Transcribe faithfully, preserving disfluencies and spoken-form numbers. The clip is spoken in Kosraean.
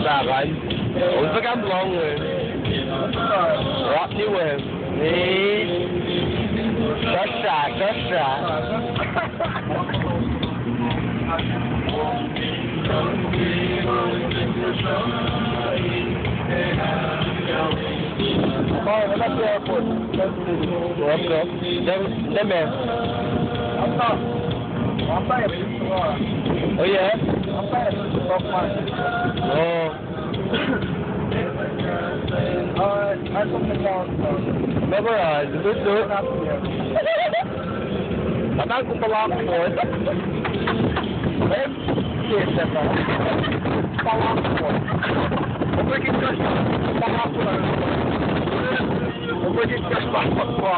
Sakan. Ol pa kam long we. Rap ni we. Ni. Sasa, sasa. Welcome. Dem, dem, man. Oh, yeah? Oh. Memorize, good, good. Patan kom palak po. Eh, yes, sir. Palak po. Operation palak po. Operation palak po.